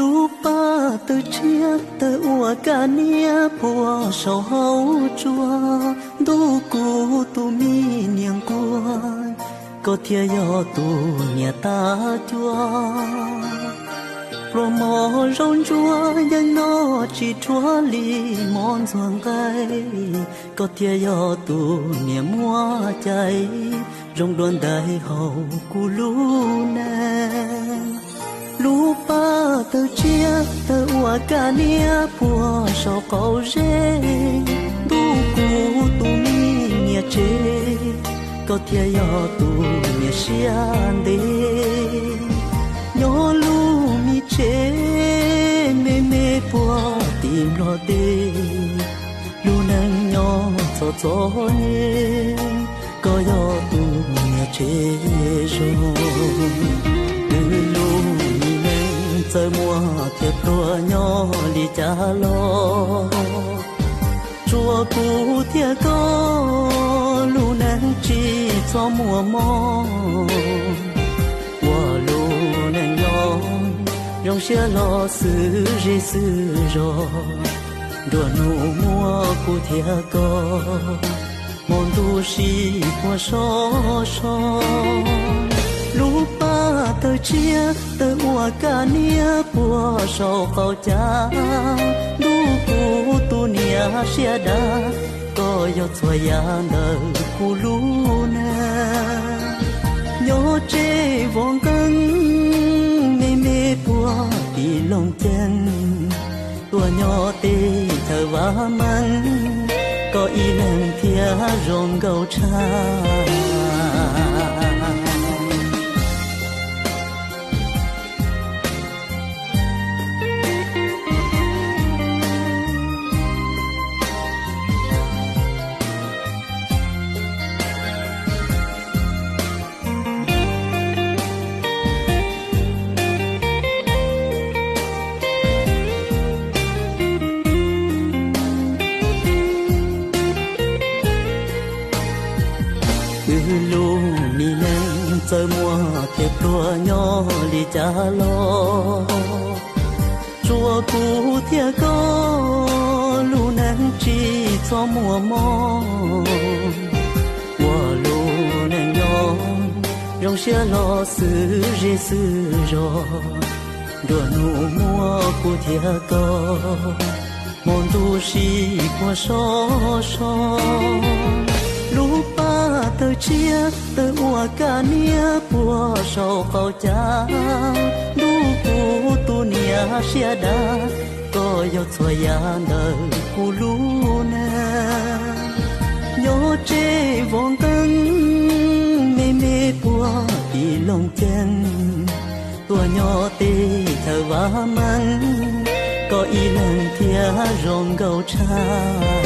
Lub paj tawg tshiab tawg ua kaj niab puag saum hauv tsua, ntuj kuv tus me niam nquag, koj thiaj yog tus niam tab cuab. Pluas mos zaub ntsuab yeej noj tsis rhuav li mov ntxuag nqaij, koj thiaj yog tus niam muaj cai zoo dua ntais hauv kuv lub neej. Lub paj tawg tshiab tawg ua kaj niab puag saum qaum zeb, ntuj kuv tus me niam tsev, koj thiaj yog tus niam siab ntev. Nyob lub me tsev me me puag tim nplog teb, lub neej nyob txom txom nyem, koj yog tus niam tsev zoo. Twb lub me neej txawj muaj thiab pluag nyob li cas los, tsuas kuv thiab koj lub neej tsis txhob muaj mob. Ua lub neej nyob zoo siab los xwm zej xwm zos, nruab hnub muaj kuv thiab koj, hmo ntuj sib puag sov so. Lub paj tawg tshiab tawg ua kaj niab puag saum qaum caj, ntuj kuv tus niam siab dav, koj yog txhua yam ntawm kuv lub neej. Nyob tsev vov nqeeb me me puag tim Looj Ceeb, tuaj nyob teb chaws Vaj Meej, koj ib leeg thiaj zoo nkauj tshaj. Twb lub me neej txawj muaj thiab pluag nyob li cas los, tsuas kuv thiab koj lub neej tsis txhob muaj mob. Ua lub neej nyob zoo siab los xwm zej xwm zos, nruab hnub muaj kuv thiab koj, hmo ntuj sib puag sov so. Lub paj tawg tshiab tawg ua kaj niab puag saum qaum caj, ntuj kuv tus niam siab dav, koj yog txhua yam ntawm kuv lub neej. Nyob tsev vov nqeeb me me puag tim Looj Ceeb, tuaj nyob teb chaws Vaj Meej, koj ib leeg thiaj zoo nkauj tshaj.